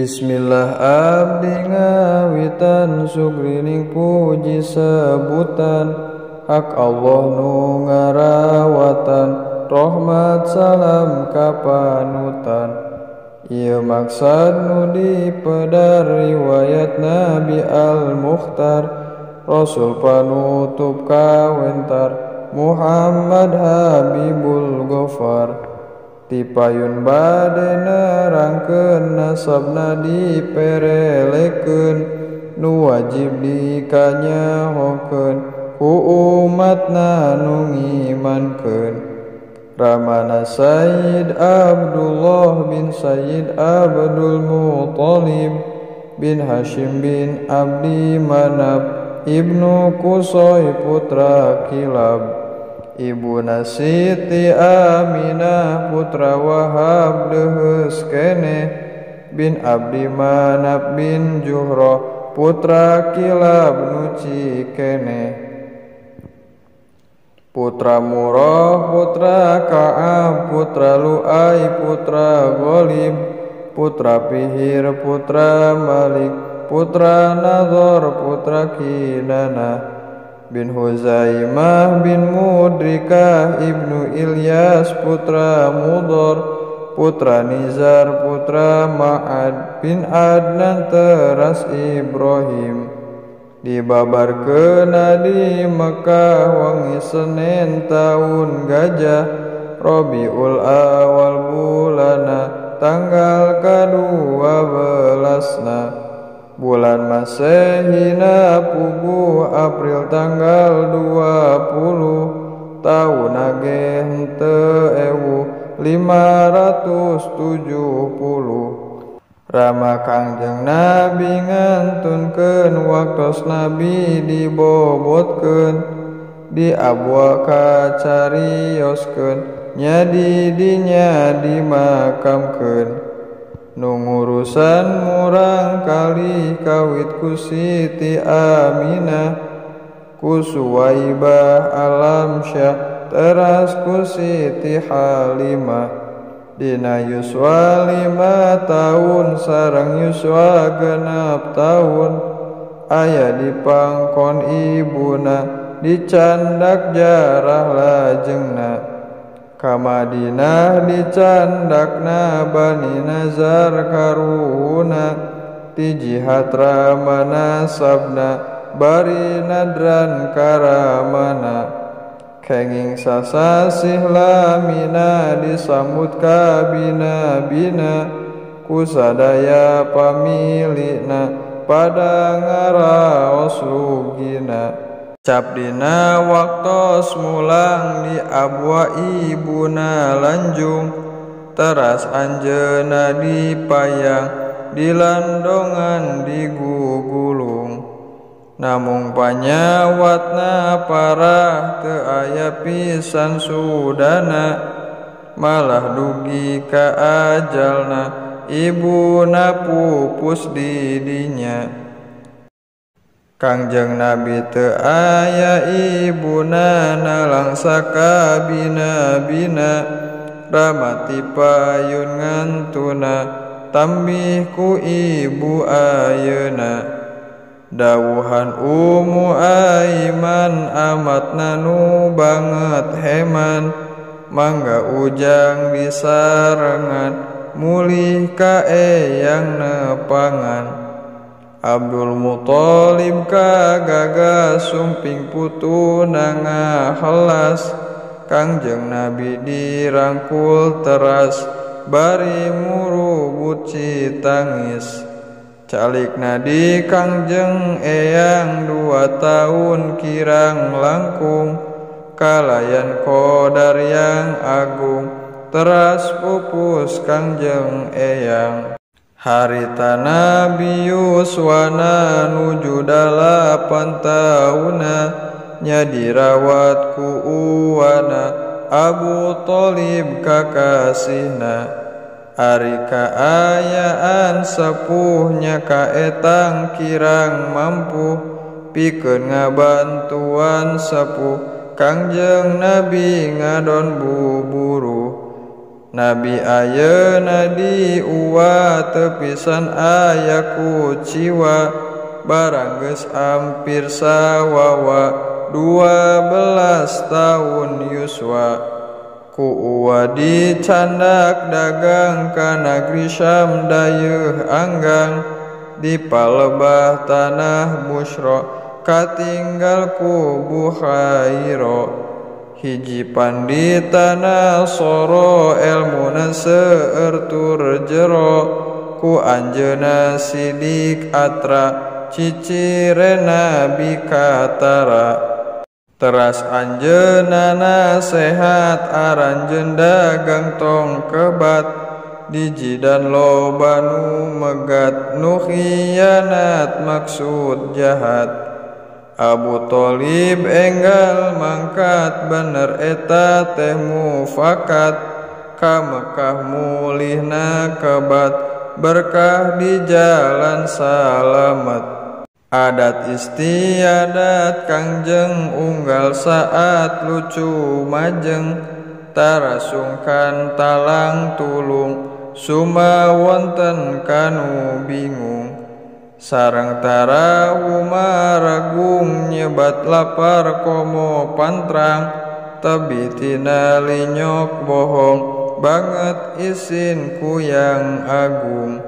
Bismillah abdi ngawitan sugrining puji sebutan hak Allah nu ngarawatan rahmat salam ka panutan. Ieu maksad nu dipedar riwayat Nabi Al-Mukhtar Rasul panutup kawentar Muhammad Habibul Ghafar. Tipayun bade nerangkeun nasabna diperelekeun nu wajib dikanyahokeun ku umatna nu ngimankeun. Ramana Sayyid Abdullah bin Sayyid Abdul Muthalib bin Hashim bin Abdi Manab Ibnu Qusay putra Kilab. Ibuna Siti Aminah putra Wahab deuheus keneh bin Abdi Manab bin Juhra putra Kilab nu cikeneh. Putra Murah putra Ka'ab putra Lu'ai putra Ghalib putra Fihir putra Malik putra Nadhar putra Kinanah bin Huzaimah bin Mudrikah ibnu Ilyas putra Mudhar putra Nizar putra Ma'ad bin Adnan teras Ibrahim. Dibabarkeun di Mekah wengi Senin taun gajah Rabiul Awal bulana tanggal ka-12na bulan Masehina puguh April tanggal 20 tahun ge henteu ewu 570. Rama Kangjeng Nabi ngantunkeun waktos Nabi dibobotkeun di abwa kacarioskeun nya di dinya dimakamkeun. Nu ngurusan murang kali kawit ku Siti Aminah ku Suwaibah Alamsyah teras ku Siti Halimah. Dina yuswa 5 tahun sareng yuswa 6 tahun aya di pangkon ibuna dicandak jarah lajengna. Ka Madinah dicandakna Bani Nazar karuhuna ti jihad ramana sabna bari nadran karamana. Kenging sasasih lamina disambut kabina-bina ku sadaya pamilikna pada ngaraos rugina. Cap dina waktos mulang di abwa ibuna lanjung teras anjeuna dipayang dilandongan digugulung. Namung panyawatna parah teu aya pisan sudana malah dugi ka ajalna ibuna pupus di dinya. Kangjeng Nabi teu aya ibuna nalangsa kabina-bina ramati payun ngantuna tambih ku ibu ayeuna. Dawuhan Ummu Aiman amatna nu banget heman mangga ujang disarengan mulih ka eyang nepangan. Abdul Muthalib kagagas sumping putuna ngahelas Kangjeng Nabi dirangkul teras bari murubut citangis. Calikna di Kangjeng Eyang 2 tahun kirang langkung kalayan kodar yang agung teras pupus Kangjeng Eyang. Harita Nabi Yuswana nuju 8 tahuna nya dirawat ku uwana Abu Thalib kakasihna. Ari kaayaan sepuhnya kaetang kirang mampu pikeun ngabantuan sepuh Kangjeng Nabi ngadon buburu. Nabi ayeuna diuwa teu pisan aya kuciwa barang geus ampir sawawa 12 tahun yuswa. Ku uwa dicandak dagang ka nagri Syam dayeuh anggang di palebah tanah Busra katinggal ku Buhaira. Hiji pandita Nasoro elmuna seueur tur jero ku anjeunna sidik atra cicire Nabi Katara. Teras anjeunna nasehat aranjeun dagang tong kebat dijidan loba nu megat nu khianat maksud jahat. Abu Thalib enggal mangkat bener eta teh mufakat ka Mekah mulihna kebat berkah di jalan salamet. Adat istiadat Kangjeng unggal saat lucu majeng tarasungkan talang tulung suma wonten kanu bingung. Sareng tara umaragung nyebat lapar komo pantrang tebi tina linyok bohong banget isin ku yang agung.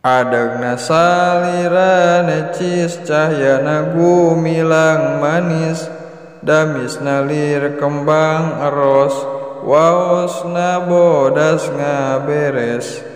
Adegna salira necis cahyana gumilang manis damisna lir kembang eros waosna bodas ngaberes.